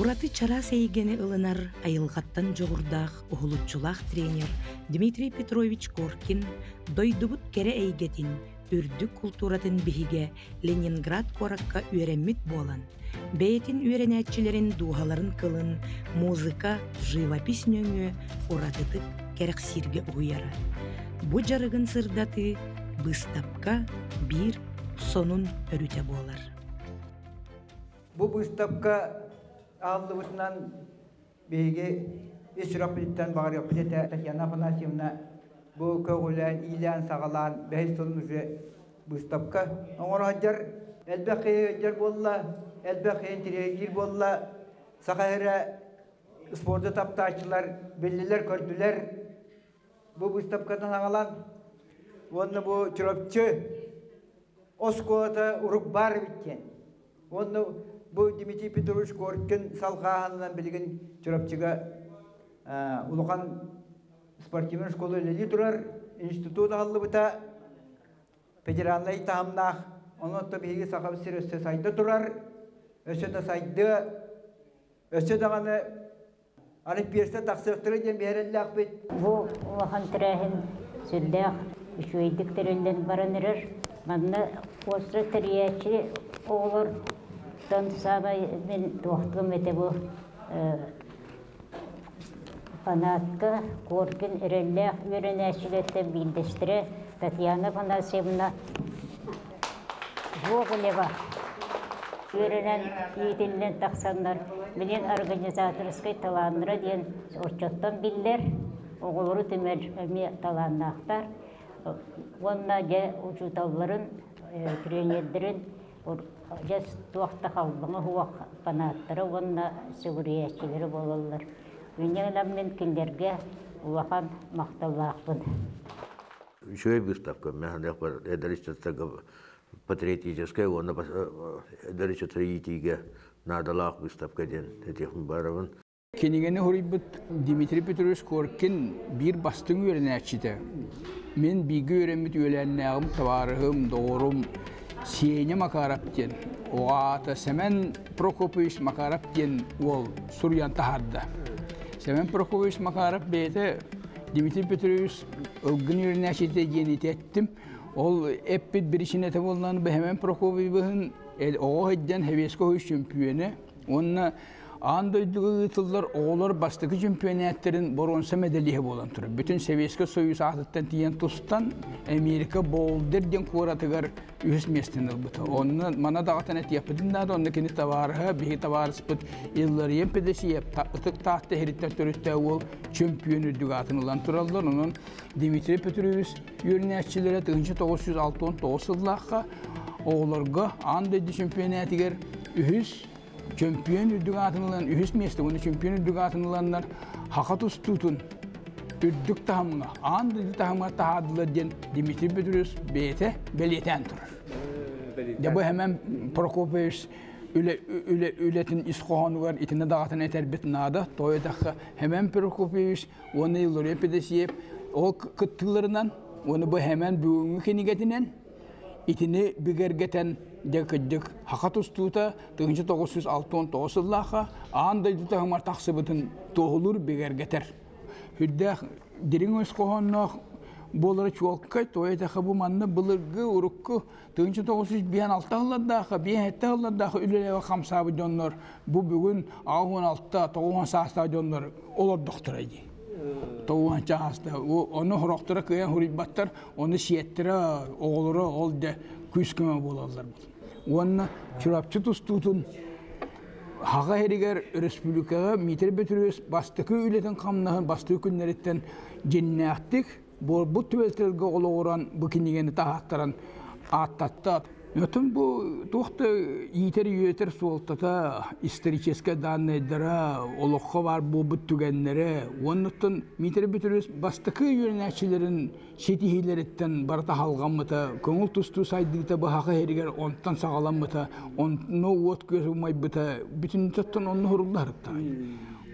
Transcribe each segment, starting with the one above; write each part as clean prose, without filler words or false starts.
Ураты чараас эйгэни ылынар айылҕаттан дьоҕурдаах уһулуччулаах тренер Дмитрий Петрович Коркин дойдубут кэрэ эйгэтин, үрдүк култууратын биһигэ Ленинград куоракка үөрэммит буолан, бэйэтин үөрэнээччилэрин дууһаларын кылын музыка, живопись нөҥүө уратытык кэрэхсииргэ уһуйара. Бу дьарыгын сырдатыы быыстапка биир сонун өрүтэ буолар. Бу быыстапка ааллыбытынан биһиги ис сүрэхпититтэн баҕарыахпыт этэ Татьяна Афанасьевна бу көҕүлээн, иилээн-саҕалаан бэһис сылын уже быыстапка оҥоро сылдьар. Элбэх киһи ыалдьар буолла, элбэх киһи интириэһиргиир буолла. Саха сирэ спорду таптааччылар биллилэр-көрдүлэр. Бу быыстапкатан аҕалан уонна бу Чурапчы оскуолата урук баар эбит диэн. Уонна бу Дмитрий Петрович Коркин салҕааһынынан билигин Чурапчыга улахан спортивнай школа үлэлии турар, институт аһыллыбыта, федеральнай таһымнаах. Онон биһиги Сахабыт сирэ өссө сайда турар, өссө да сайдыа, өссө даҕаны Олимпиецтэр тахсыахтара диэн биһирэллээхпит. Бу улахан тэрээһин сүрдээх үчүгэйдик тэриллэн баран эрэр. Манна остро тэрийээччи оҕолортон саамай мин туохтуом этэ бу фанатка Коркин эрэллээх үөрэнээччилэртэн биирдэстэрэ Татьяна Афанасьевна Гоголева үөрэнэн иитиллэн тахсаннар билин организаторскай талааннара диэн оччоттон биллэр, оҕолору түмэр эмиэ талааннаахтар уонна дьэ учууталларын, тренердэрин дьэ туох да халбаҥа суох фанаттара уонна сүгүрүйээччилэрэ буолаллар. Инньэ гынан мин кинилэргэ улахан махталлаахпын. Үчүгэй быыстапка мин эдэр ыччаттарга патриотическай уонна эдэр ыччаттары иитиигэ наадалаах быыстапка диэн этиэхпин баарабын. Кинигэни суруйбут Дмитрий Петрович Коркин биир бастыҥ үөрэнээччитэ. Мин бииргэ үөрэммит үөлээннээҕим, табаарыһым, доҕорум Сеня Макаров диэн, оҕо аата Сэмэн Прокопьевич Макаров диэн уол суруйан таһаарда. Сэмэн Прокопьевич Макаров бэйэтэ Дмитрий Петрович ылгын үөрэнээччитэ диэн ити эттим. Ол эппит биричиинэтэ буоллаҕына Бэһэмэн Прокопьевиһын оҕо сылдьан Сэбиэскэй Союз чөмпүйүөнэ уонна аан дойдуга ыытыллар оҕолор бастакы чөмпүйэнээттэрин боруонса мэдэлиһэ буолан турар. Бүтүн Сэбиэскэй Союз аатыттан тиийэн тустан Америка Болдер диэн куоратыгар үһүс миэстэни ылбыта. Онно мана даҕатан этиэхпитин наада, онно кини табаарыһа, биһи табаарыспыт Илларион Педесиев ытык Таатта иһириттэн төрүттээх уол чөмпүйүөн үрдүк аатын ылан тураллар. Онон Дмитрий Петрович үөрэнээччилэрэ 1969 сыллаахха оҕолорго аан дойду чөмпүйэнээтигэр үһүс чөмпүйүөн үрдүк аатын ылан үһүс миэстэ уонна чөмпүйүөн үрдүк аатын ыланнар хаха тустуутун үрдүк таһымҥа, аан дойду таһымыгар таһаардылар диэн Дмитрий Петрович бэйэтэ бэлиэтээн турар. Дьэ бу Хэмэн Прокопьевич үлэ, үлэ, үлэтин ис хоһоонугар итиннэ даҕатан этэрбит наада. Тоҕо диэтэххэ, Хэмэн Прокопьевич уонна Иллария Педосеев ол кыттыыларынан уонна бу Хэмэн бүгүҥҥү кинигэтинэн Итини бигэргэтэн, дьэ кырдьык, саха тустуута 1969 сыллаахха аан дойду таһымар тахсыбытын туоһулуур бигэргэтэр. Сүрдээх дириҥ өс хоһоонноох буолара чуолкай, тоҕо этэхэ бу манна былыргы урукку 1956 сыллардаахха, 57 сыллардаахха үлэлээбит хамсаабыт дьоннор бу бүгүн 86, 90 саастаах дьоннор олордохторо дии. 90 сааста. Ону сорохторо кыайан суруйбаттар, Ону сиэттэрэ, оҕолоро ол да күүс-көмө буолаллар. Уонна Чурапчы тустуутун Хаха иһигэр өрөспүүбүлүкэҕэ Дмитрий Петрович бастакы үлэтин-хамнаһын бастакы күннэриттэн дьиннээхтик буолбут түбэлтэлэргэ олоҕуран бу кинигэни таһааттаран ааттатта. Оттон бу туох да иитэр-үөрэтэр суолтата, историческай дааннайдара, олоххо баар буолбут түгэннэрэ уонна оттон Дмитрий Петрович бастакы үөрэнээччилэрин ситиһиилэриттэн барыта халҕаммыта, көҥүл тустуу сайдыыта быһаҕа иһэригэр онтон саҕаламмыта, онно уот күөс умайбыта бүтүнүттэн онно сурулла сырыттаҕай.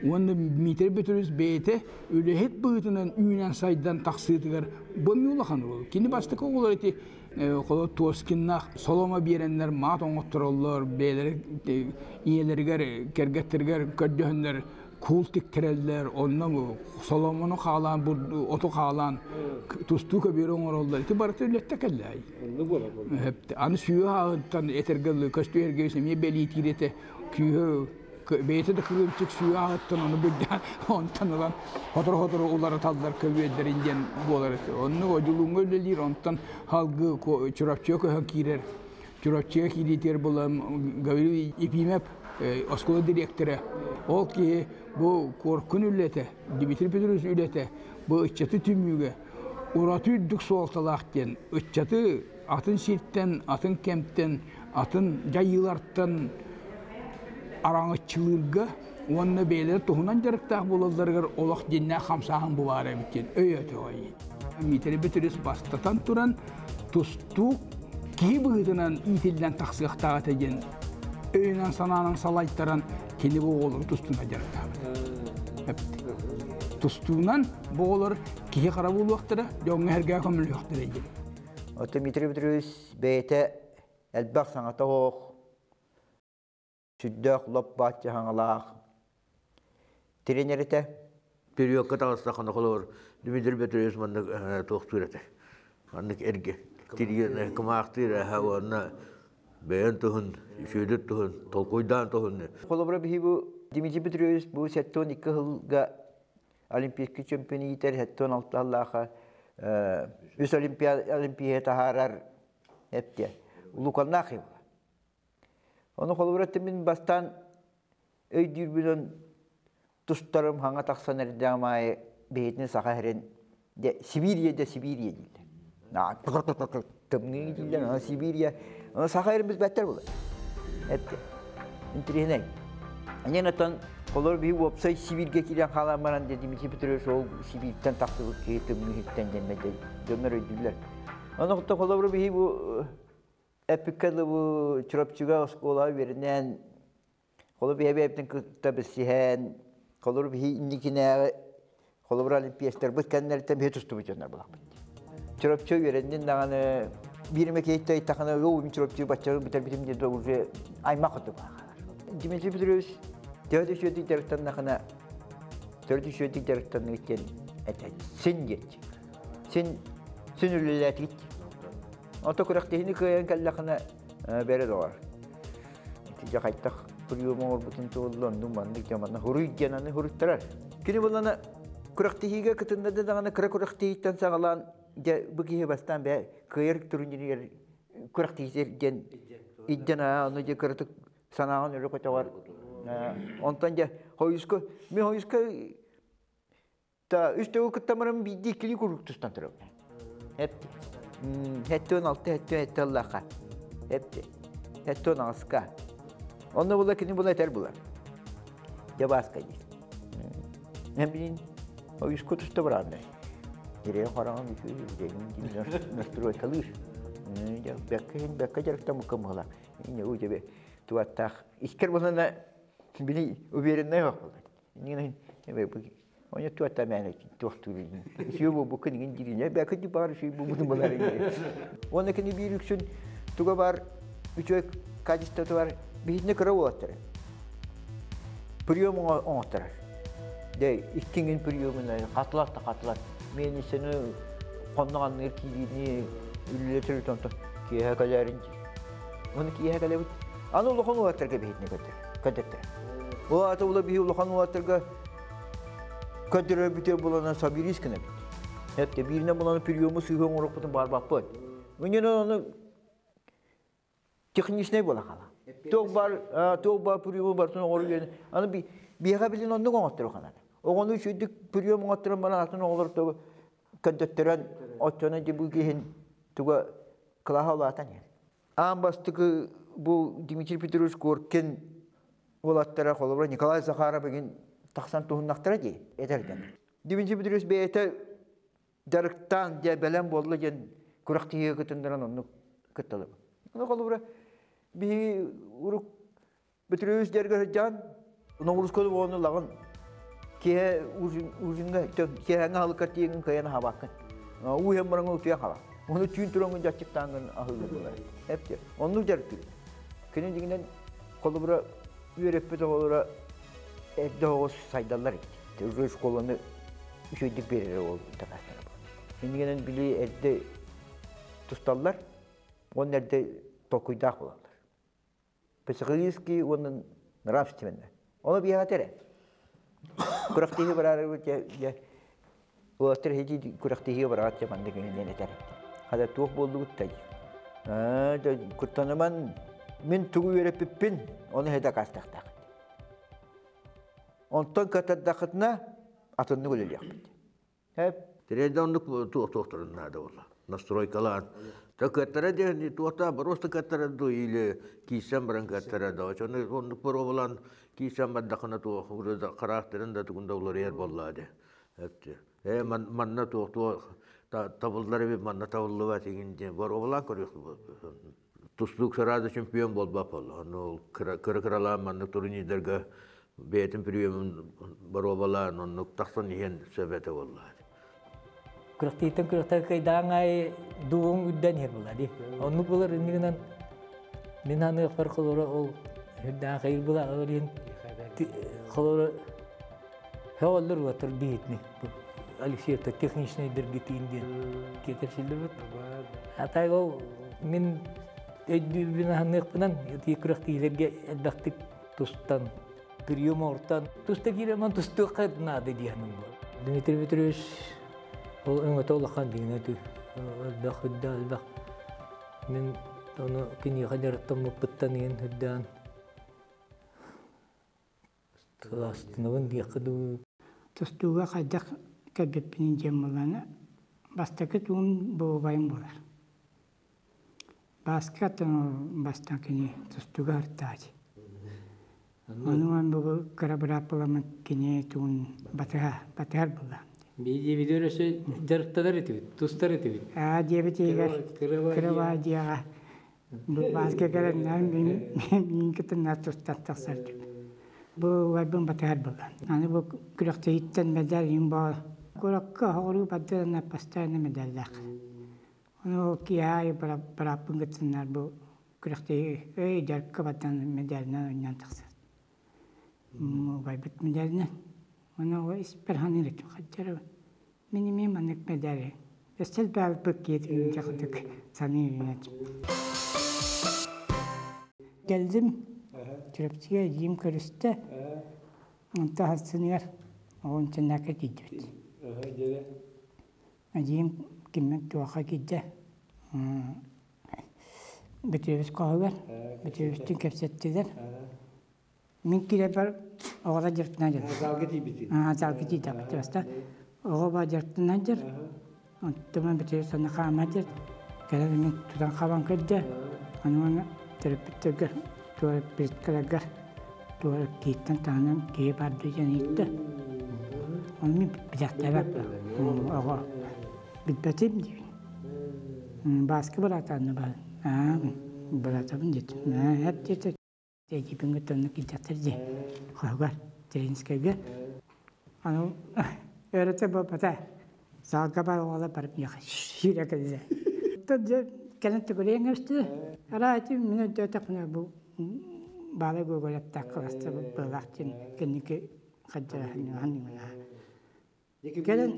Уонна Дмитрий Петрович бэйэтэ үлэһит быһыытынан үүнэн сайдан тахсыытыгар бу эмиэ улахан уол. Кини бастакы оҕолор ити холо Тоскиннаах соломо биэрэннэр маат оҥоттороллор, бэйэлэрэ ийэлэригэр, кэргэттэригэр көрдөһөннөр куул тиктэрэллэр, онно соломону хаалаан, оту хаалаан тустуу көбүөрү оҥороллор. Ити барыта үлэттэ кэллэ. Аны сүүһэ ааһыттан этэргэ көстүү эргиэс эмиэ бэлиэтиир этэ. Күүһэ бэйэтэ да кырыымчык сүүһэ ааһыттан ону билдэ онтон ылан хотору-хотору уларыталлар көбүөрдэрин диэн буолар этэ. Оннук Одьулууҥҥа үлэлиир, онтон халгы Чурапчыга көһөн киирэр. Чурапчыга киириитигэр буолан Гаврил Ефимов оскуола дириэктэрэ. Ол киһи бу Куоркун үлэтэ, Дмитрий Петрович үлэтэ бу ыччаты түмүүгэ ураты үрдүк суолталаах диэн ыччаты атын сиртэн, атын кэмтэн, атын дьайыылартан араҥаччылыырга уонна бэйэлэрэ туһунан дьарыктаах буолалларыгар олох дьиннээх хамсааһын бу баар эбит диэн өйөөтөҕөй. Дмитрий Петрович бастатан туран тустуук киһи быһыытынан иитиллэн тахсыахтаах этэ диэн өйүнэн санаанан салайтаран кини бу оҕолору тустууна дьарыктаабыт. Тустуунан бу оҕолор киһи хара буолуохтара, дьоҥҥо эргээ көмөлөһүөхтэрэ диэн. Оттон Дмитрий Петрович бэйэтэ элбэх саҥата суох, сүрдээх лоп-бааччы хаҥалаах тренер этэ. Периодка таҕыстаххына холобур Дмитрий Петрович маннык туохтуур этэ. Маннык эргэ тирийэн кымаахтыыр эһэ уонна бэйэн туһун, үчүгэйдик туһун, толкуйдаан туһун. Холобура биһи бу Дмитрий Петрович бу 72 сылга Олимпийский чемпион иитэр 76 сыллаахха үс олимпия таһаарар эптиэ. Улуканнаах ил. Ону холобура мин бастаан өйдүүрбүнэн тустарым хаҥа тахсан эрдэҕим аайы бэйэтин саха сирин де Сибирия де Сибирия дииллэр. Тымныы дииллэр, Сибирия. Ону саха сирин билбэттэр буолар. Эптиэ. Интириэһинэй. Анен оттон холор биһи уопсай Сибиргэ киирэн хаалан баран Дмитрий Петрович ол Сибиртэн тахсыбыт киһи тымныы иһиттэн диэн дьоннор өйдүүллэр. Ону холобура биһи бу эппиккэ бу Чурапчыга оскуолаҕа үөрэнэн холобур биһи бэйэбитин кытта билсиһэн холобур биһи инникинээҕи холобур олимпиецтарбыт кэннэриттэн биһи тустубут дьоннор булахпыт. Чурапчы үөрэннин даҕаны биир эмэ киһиттэ ыйыттахына оо мин Чурапчы бачча бүтэрбитим диэн уже аймах курдук Дмитрий Петрович төһө үчүгэйдик дьарыктаннахына төрүт үчүгэйдик дьарыктанныгыт диэн этэ син диэччи син син үлэлээтигит Ото күрэхтэһиини кыайан кэллэхинэ бэрэ доҕор. Ити хайтах прием оҥорбутун туолла оннук маннык дьэ манна хуруй диэн аны хуруттарар. Кини булана күрэхтэһиигэ кытыннарда даҕаны кыра күрэхтэһииттэн саҕалаан дьэ бу киһи бастаан бэйэ кыайар турниригэр күрэхтэһиитэр диэн иддэн аа ону дьэ кыратык санааҕын өрө көтөҕөр. Онтон дьэ хойуска мин хойуска Та үс төгүл кыттамарым биирдии иккилии куруук тустан турабын. Эпти. Хэттион алта, хэттион этте аллаха. Эпти. Хэттион аҕыска. Онно була кини була этэр була. Дьабааска диир. Мен билин ойуску туста барааннай. Дирээ хараҕын үчүгэй настройкалыыр. Бэккэ бэккэ дьарыктаммыкка мыһыла. Ине у тебе туаттаах. Искер булана били уверенный буолла. Ону туота мээнэ туохтуур үчүгэй буолбуккун иҥин диирин бэкэ баар үчүгэй буолбутун булар Уонна кини биир үксүн туга бар үчүгэй качествота бар биһитинэ кыра уолаттара. Прием оҥотторор. Дэ иккиҥин приемун хатылат да хатылат. Мен сени хонноҕанныыр киириини үллэтир онтон киэһэ кэлээрин диир. Оны киэһэ кэлэбит. Аны улахан уолаттарга биһитинэ көтөр. Көтөттөр. Ол аата ула биһи улахан уолаттарга көдөрөр булана сабирис гынабыт. Эпте бииринэ буланы приему сыыһа оҥорохпутун барбаппыт. Үнен оны техничный буола хала. Туох бар туох бар приему бартын оҥору Аны биэҕэ билин оннук оҥоттору ханан. Оҕону үчүгдүк прием оҥотторон баран атын оҕолор көдөттөрөн оччону бу киһин туга кылааһа улаатан иһэр. Аан бастакы бу Дмитрий Петрович Коркин уолаттара холобура Николай Захаров игин тахсан туһуннахтара дии этэрдэн. Дмитрий Петрович бэйэтэ дьарыктаан дьэ бэлэм буолла диэн күрэхтэһиигэ кытыннаран оннук кытталым. Ону холобура биһи урук Петрович дьарыгар сылдьан Ноҕурусканы буолан ылаҕын. Киһи ужинга киһэҥэ халыкар тиэгин кыйан хабаккын. Уу хем баран утуя хаба. Оны түүн тураңын жачыктаангын ахылы булар. Эпте. Онну жарыктыр. Кини дигинен холобура үөрөппүт оҕолоро эрдэ оҕус сайдаллар ити. Уже школаны үчүгдүк берер ол такастар. Иннигинен били эрдэ тусталлар, он эрдэ толкуйдаах булаллар. Психологический уонна нравственный. Оны биһатере. Күрэхтиһи барары уолаттар хити күрэхтиһи бараат те маннык диэн этэр. Хада туох буоллугут тай. Куттаныман мин тугу үөрэппиппин, оны хеда кастахтаах. Онтон катардахытына атыннык үлэлиэхпит. Хеп. Тирээдэ оннук туох-туохтарын наада буолла. Настройкалаан. Та кыаттара диэн туохта просто кыаттара ду или кииссэн баран кыаттара да. Очону оннук боруобалаан кииссэн бардахына туох характерын да тугун да уларыйар буоллаа де. Э манна туох туох табыллар эбит манна табыллыбат игин диэн боруобалаан көрүөх тустуук сразу чемпион буолбат буолла. Ону кыра-кыралаан маннык турнирдарга бэйэтин приемун боруобалаан оннук тахсан иһэн сөп этэ буолла. Күрэхтииттэн күрэхтэр кыйдаан аайы дууһуҥ үрдэн иһэр буолла дии. Оннук булар иннигинэн мин аныахпар холоро ол үрдээн хайыр була олорин холоро Хөҕөллөр уотар биһитини Алексеевта техничный дэргитиин диэн киэкэрсиллибит. Атай ол мин өйдүүбүн аһаныахпынан ити күрэхтиилэргэ элбэхтик тустан прием ортан туста киирэмэн тустуохха наада диэхинин буол. Дмитрий Петрович ол өҥөтө улахан дигинэ түү элбэх үрдээх элбэх мин ону киниэхэ дьарыктаммыппыттан иһин үрдээн Кылаастынабын диэххэ дуу. Тустууга хайдах кэлбиппинин диэн буоллаҕына, бастакы туум буобайым буолар. Бааска бастаан кини тустууга артаачы. Ону бу кыра быраап буоламмын кини туун батыһа батыһар буолла. Биир өссө дьарыктанар этибит, тустар этибит. Аа диэбит иһигэр кырабаа диэҕэ Бу бааска кэлэннэр мин кытыннар тустар тахсар. Бу убайбын батыһар буолла. Аны бу күрэхтэһииттэн медаль иҥ боо. Куоракка оҕоруу бардырана постоянно медаллаах. Ону ол киэһэ аайы бырааппын кытыннар бу күрэхтэһии өй дьарыкка бардан медалынан оонньоон тахсар. Убайбыт медалынан. Ону испэр ханыыр этим хаддьарабын. Мин эмиэ маннык медали өссө элбээбиппит киэтигин дьахтык саныы үүнэт. Кэллим, Чурапчыга эдьиийим көрүстэ, онто сарсыныгар оҕончоннаакка тиийдибит. Эдьиийим киммин туохха киирдэ, Бөтүөбүс хоһугар, Бөтүөбүстүүн кэпсэттилэр. Мин киирэрбэр оҕолор дьарыктанан дьар. Залга тиийбитин. Залга тиийдэхпит баста. Оҕо ба дьарыктанан дьар. Онтуман бүтүөр санна хаама дьар. Кэлэн мин тутан хабан көрдө. Аны уонна төрөппүттэргэр туора плиткаларгар туора кииттэн таһынан киһи барды диэн ыйытта. Оны мин билэхтээбэппин. Оҕо билбэтим диибин. Бааска быраатаанна баар. Аа быраатабын диэтим. Эп диэтэ Эдьиийбин оннук илдьэттэр дии хоһугар Тринскэйгэ. Аны өрөтө буолбата. Залга бар оҕолор барып миэхэ сүүрэ кэллэ. Дьэ кэлэн төгүрүйэн кэбистилэр. Араа ити мин өйдөөтөхпүнэ бу Баалай Гоголевтаах кыласта быалаах диэн кэнники хаддьараһын Кэлэн,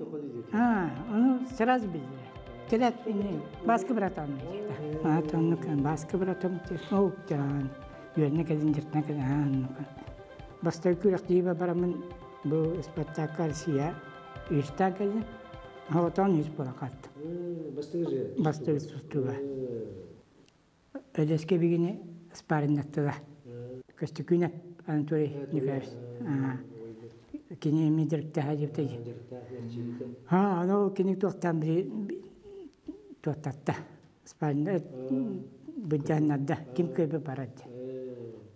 ону сразу билдилэр. Кэлээт Бааска братан диэтэ. Аата оннук Бааска братан ол дьаан үөрэнэ кэлин дьыртан кэлин Бастакы күрэхтэһиибэ бараммын бу Спартакка Россия үстаан кэллим. Оҕотоон үс буолан хааттым. Бастыгы Бастыгы тустууга. Өлөскө бигини спарриннаттыла. Көстөкүүнэп Анатолий Николаевич. Кини эми дьарыктаһа диэбитэ. Ха, аны кини туохтаан били туоттатта. Спарринна быдьааннарда ким көбө барар диэн.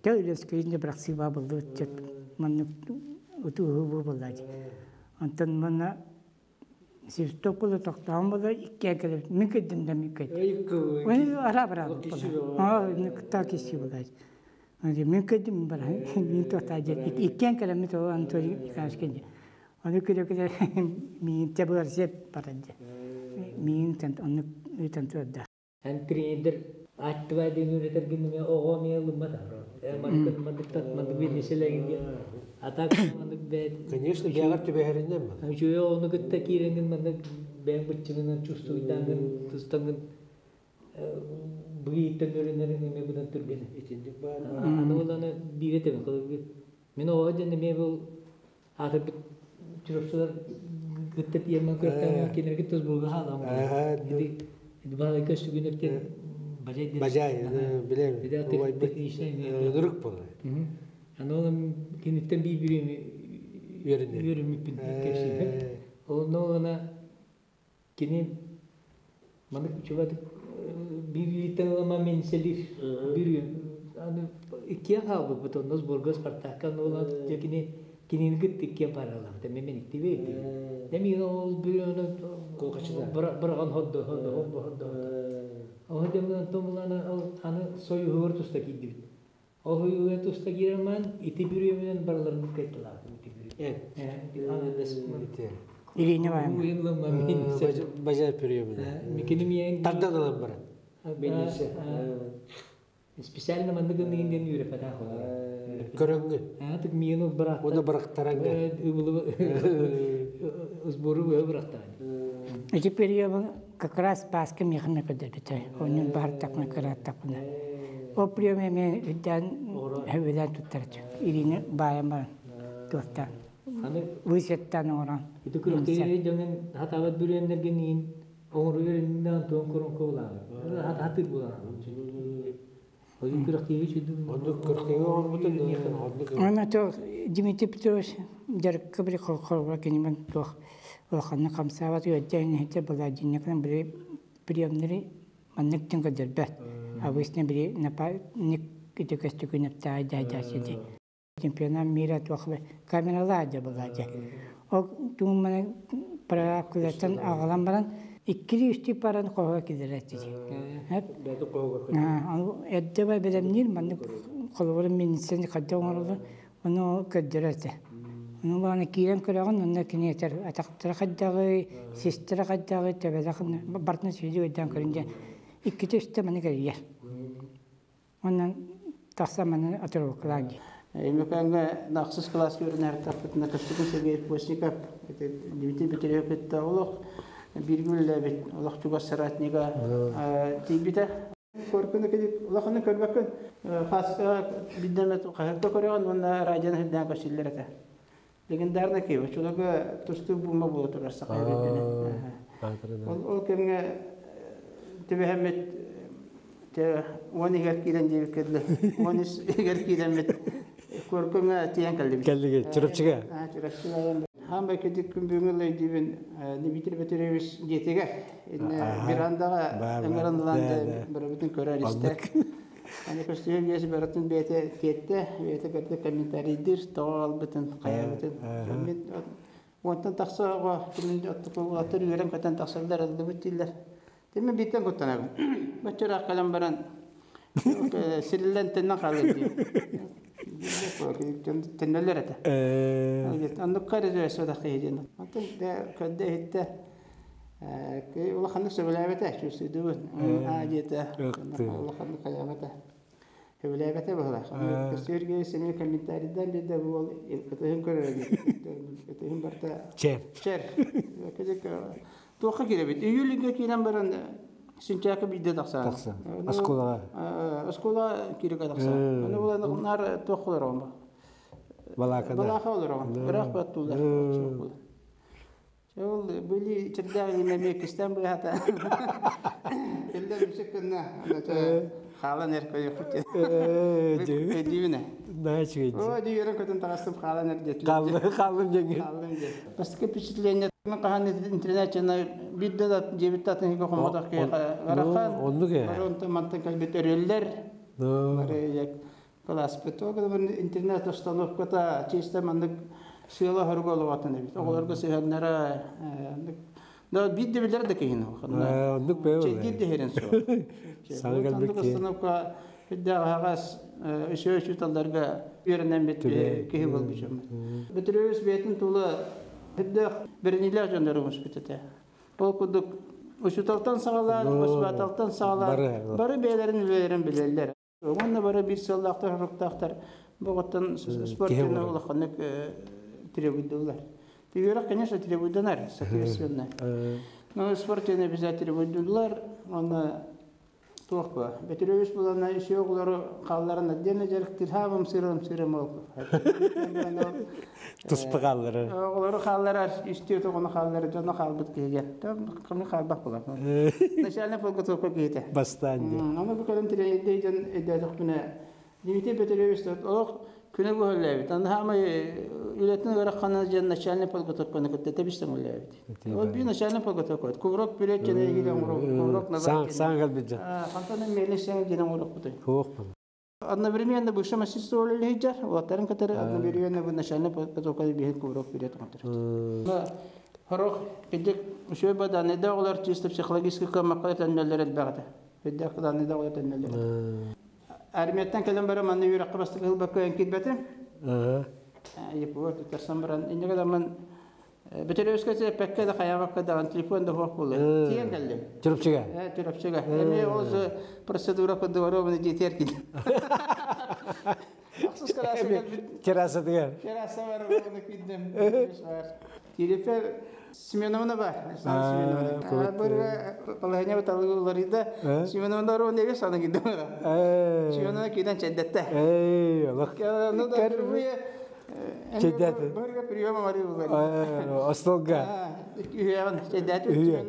Тэ Өлөскө инде бырахсыы буллубут чөт маннык утууһу бу буолла дии. Онтон манна Севастополы тохтоон була иккиэн кэлэбит. Мин кыйдым да мин кыйдым. Ой, ара бара була. Так киси була. Мин кыйдым бара. Мин тохтаа дьэ. Иккиэн кэлэммит ол Анатолий Николаевич кэлди. Ону күлэ-күлэ миин тебыар сеп баран дьэ. Миин оннук ыытан турда. Эн тренердер аттыба диэн үөрэтэргин эмиэ оҕо эмиэ ылыммат маннык маннык маннык биирнэсэлэгин диэн а так маннык бэйт Конечно, бэҕэр түбэһэринэн man. Үчүгэй оҕону кытта киирэҥин маннык бэйэҥ быччыҥынан чувствуйдааҥҥын тустаҥҥын быйыттан үөрэнэриҥ эмиэ быдан түргэн. Итинник баар. Аны ол аны биир этебин мин оҕо дьэн эмиэ бұл аатырбыт чурапчылар кытта тиэмэн көртөҥ кинилэргэ тус буолга хаалам ити баалай көстүгүнэр диэн бажай Бажай, билем. Ынырык буолла. Аны ол киниттен бии бирими үөрэммиппин кэпсиибин. Ол ана кини маннык чубатык биир ылама мен селир бир аны иккиэн хаалбыппыт онно сборга Спартакка ола дьэ кини кинини кытта иккиэн паралаабыта мен мен иктибе деми ол бир аны быраган ходдо ходдо ходдо ходдо ол демен томулана ол аны союһугар туста киирдибит ол хуйуга туста киирерман ити бүрүөмүнэн барыларын кайттылаабыт ити бүрү аны дес Илине байым. Бажай приемына. Кини миэн Тардан алан баран. Специально манныгын инден үйрепата Көрөңгү. Тык миenu бырахта. Оны бырахтараңга. Сбору бырахта. Эти приемы как раз Пасха механа көдөрбүтэ. Онун бар такна кыраттакпына. О приеме мен үддән хөбүдән туттарчы. Илине байым бар. Туттан. Высеттан оран. Ити күрөктеге дьонун хатабат бүрүөннерген иин оҥору үөрэннэн туон корон коулааны. Хатыр булааны. Ойун күрөктеге чүдүм. Онну күрөктеге оҥорбутун онну Ана то Дмитрий Петрович жарыкка бир холхолга кенимен туох улаханны хамсаабат үөддээн хите буладинникан бири приемнери маннык тин көдөрбөт. Обычно бири напа ник ити көстүкүнөптаа дайдасиди. Чемпионат мира туох камералаа да булади. О туумана пракулаттан агалан баран иккили үстү паран кого кидеретти. Эддеба белемнир маннык холобура минсен хадда оҥороллор ону көрдөрөтө. Ону бааны киирэн көрөҕүн онно кини этэр атахтара хайдаҕый, систэрэ хайдаҕый, төбөлөх бартын сүйдү өйдөөн көрүн диэн иккитэ үстэ маны кэрийэр. Онон тахса маны отрывоклаан дии. Өймөкөөҥҥө ахсыс кылааска үөрэнэр тахпытына Көстөкүүн Сергеев Постников Дмитрий Петров кытта олох бииргэ үлэлээбит олох чугас соратнига тиийбитэ. Көркүнү кидик улаханы көрбөккүн хаска биддемет хаһыкка көрөҕүн уонна радионы хирдээн көрсүллэр этэ. Легендарный Киев, чулага тустуу бума буола турар саха үрдүнэ. Ол кэмҥэ түбэһэммит уон игэр киирэн диэбит кэллэ. Уон үс игэр киирэммит көркүҥэ тиийэн кэллибит. Кэллиги Чурапчыга. Чурапчыга. Хаамбай кедик күн бүгүн лейдибин Дмитрий Петрович диэтигэр. Бирандаға ыҥыран барыбытын көрөр истэр. Аны көстүбүн биэс барытын бэйэтэ тиэттэ, бэйэтэ көрдө комментарийдир, тоҕо албытын, хайабытын. Мен уонтан тахса оҕо оттукулатыр үөрэн көтөн тахсаллар ыллыбыт дииллэр. Тимин биттен куттанабын. Баччараах кэлэн баран сириллэн теннен хаалыр дии. Теннеллер этэ. Оннукка эрэ содах диэн. Онтон көрдө иһиттэ улаханнык сөбүлээбэтэ чувствуйдубут. Аа диэтэ. Улаханнык хайаабата. Сөбүлээбэтэ быһылаах. Сергей сэмей комментарийдан биэрдэ бу ытыһын көрөр ытыһын барта. Чер. Чер. Туохха кирэбит. Июльгэ киирэн баран Синчака биирдэ тахсаа. Тахса. Осколаға. Оскола кииргэ тахсаа. Аны булан нар туох олорон. Балаакада. Балаха олорон. Ыраах баттулар. Ол били чердәг инеме кистен быһата. Элдер бишек кынна. Хаалан эр көйө кут. Дибине. Наачыгай. О, дигерен көтөн тагастым хаалан эр дет. Қалды, қалдым жеңіл. Хаалан дет. Бастыкы впечатление мен кахан интернет жана бирде да жебит татын хиге хомодок ке гарахан. Оннук э. Баронта мантан калбит өрөллөр. Бары класс бит. О, интернет установката чисто мандык сыала хорго олугатын эбит. Оголорго сыһаннара да бидде билер да кийин. Оннук бе. Чедир дехерен со. Саңа калбит. Установка бидде агас өсө өсө талдарга үйренен бит киһи болбушум. Бүтүрөбүс бетин тула Үрдээх бэриниилээх дьоннору муспут этэ. Ол курдук учууталтан саҕалаан, воспитательтан саҕалаан бары бэйэлэрин үлэлэрин билэллэр. Уонна бары биир сыаллаахтар, соруктаахтар. Бу спортивный улаханнык требуйдулар. Үөрэх, конечно, требуйданар, соответственно. Но спортивный обязательно требуйдулар. Онно туох ба Бөтүрүөбүс булана үсүө оҕолору хаалларан отдельно дьарыктыыр хаабым сырым сырым ол туспа хаалларар оҕолору хаалларар үстүө оҕону хаалларар дьоно хаалбыт киһигэ кими хаалбах буолар начальник подготовка киһитэ бастаан дии аны бу кэлин тренердей дьон өйдөөтөхпүнэ Дмитрий Петрович олох күнү быһа Аны хаамай үлэтин ыарахана дьэн начальник подготовканы кытта тэбистен үлэлээбит. Ол би начальник подготовка. Коврок вперед дьэн эгиле оҥорок, коврок назад. Саң саң кэлбит дьэн. Хантан меле саң дьэн оҥорокпутай. Хуох был. Одновременно бывший мастерство үлэлэһиджар, улаттарын кытары одновременно бу начальник подготовка биһин коврок вперед оҥорор. Хорох кидик үсүө баданыда оҕолор чисто психологический көмөккө төннөллөр элбэҕитэ. Өйдөөх даныда оҕолор төннөллөр. Армияттан кэлэн баран манна үөрэххэ бастакы ылбакка эн киирбэтим. ЕПО туттарсан баран инньэ гынан Бөтөрөөскө эппэккэ да хайаабакка даҕан телефон да суох буолла. Тиийэн кэллим. Чурапчыга? Чурапчыга. Эмиэ ол процедура курдук дьиэтигэр киирдим. Ахсыс кылааска кэлбит. Террасатыгар. Терраса бар, оны киирдим. Киириппэр Семеновна бар. Александра Семеновна. Бырга положение талыларыйда. Семеновна ро неве саны кидим. Семеновна киден чэддетте. Эй, Аллах. Ну да, впервые Чэйдээти. Бырга приема бары булар. Остолга. Үйән чэйдээти.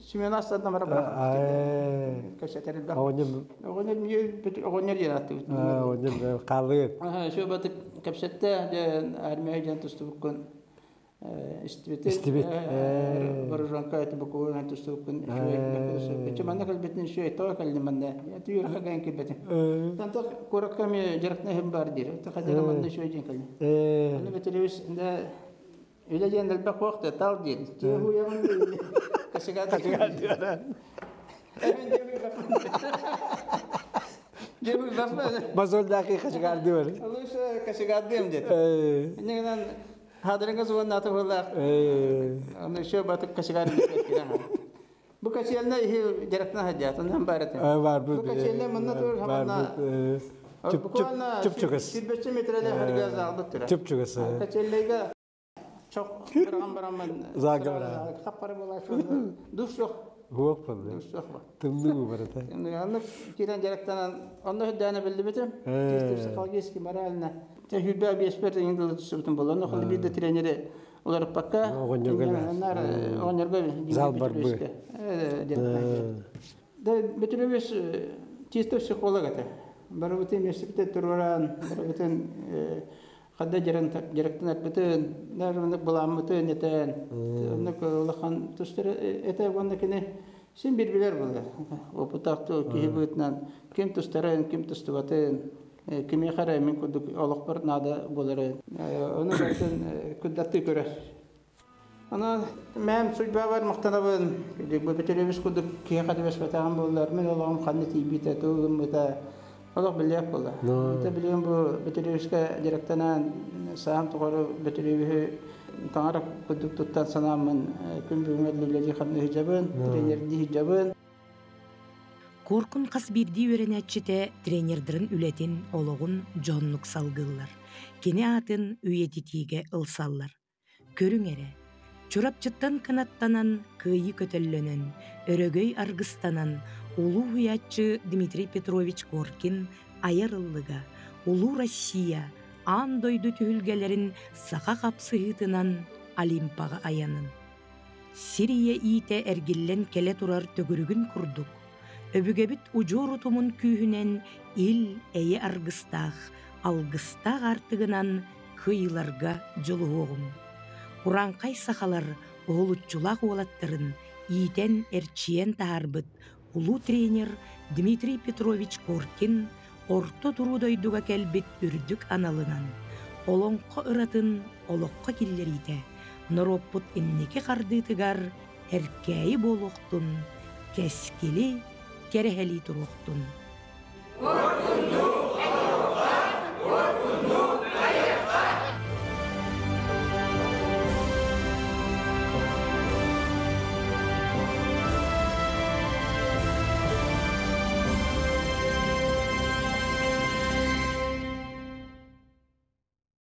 Семена астадна бара бара. Кэсетер бак. Оҕонньор Оҕонньор оҕонньор яратты. Оҕонньор хаалыгыт. Шо батык кэпсэтте армия дьан тустубуккун истибит. Истибит. Вооруженка это буквально тустубуккун үчүгэй. Манна кэлбитин үчүгэй тоҕо кэллим манна. Түйөрхө кэлэн кэлбитим. Танта куракка ми жарыкна хем бар дир. Тахадера манна үчүгэй дьин кэллим. Аны бөтөлөбүс да үлэ диэн элбэх уохта тал диэн. Тиэхуйаҕын кашыгаат. Мазолдаки кашыгаардыбар. Алыша кашыгаардым дед. Иннегенен хадырыңа суган аты боллах. Аны еще батык кашыгаардым. Бу качелне ихи жаракна хадят, ондан бар Бар бу. Бу качелне мынна тур хамна. Чүп чүп чүгөс. Сирбече метреле харга загдык тура. Чүп чүгөс. Качеллеге чок барган барамын. Зага бара. Хаппары була душ жок. Хуок болду. Душ жок. Тымныы барата. Аны кирен жарактан онно хөддәне билди битим. Психологически морально. Те хүлбә беспер инде түсүбүтүн болду. Онно хол бир тренери олар пакка. Оҕонньорго Зал бар бу. Да бөтүрөбүс чисто психолог это. Барыбытын месипте туруран, барыбытын хадда жарактан атбытын, дарымнык буламмытын этен. Оннук улахан тустар это онна кene син бир билер булар. Опытактуу киһи быытынан ким тустарын, ким тустубатын, кими харай мен кудук олох нада болары. Оны бартын күддатты көрөр. Ана мәм судьба бар мактанабын. Бу бөтөрөбүс кудук киһи хадыбас батаган боллар. Мен олоҕум ханны тиийбитэ, тугуммута. Олох билиэх буолла. Та билиэн бу бөтөрөбүскэ директанан саам тоҕору бөтөрөбүһү таҥара кудук туттан санааммын күн бүгүҥҥэ үлэлии хамны хиджабын, тренердии хиджабын. Коркун хас биирдии үөрэнээччитэ тренердэрин үлэтин олоҕун дьоһуннук салгыыллар. Кини аатын үйэтитиигэ ылсаллар. Көрүҥ эрэ, Чурапчыттан кынаттанан, кыайыы көтөллөнөн, өрөгөй аргыстанан, улуу уһуйааччы Дмитрий Петрович Коркин айар ыллыга, Улуу Россия, аан дойду түһүлгэлэрин саха хапсыһыытынан Олимпаҕа айанын. Сир ийэ иитэ эргиллэн кэлэ турар төгүрүгүн курдук, өбүгэбит удьуор утумун күүһүнэн ил эйэ аргыстаах, алгыстаах аартыгынан кыайыыларга дьулуһуоҕуҥ. Урааҥхай сахалар уһулуччулаах уолаттарын иитэн, эрчийэн таһаарбыт улуу тренер Дмитрий Петрович Коркин орто туруу дойдуга кэлбит үрдүк аналынан олоҥхо ыратын олоххо киллэриитэ норуоппут инники хардыытыгар эркээйи буолуохтун, кэскили кэрэһэлии туруохтун.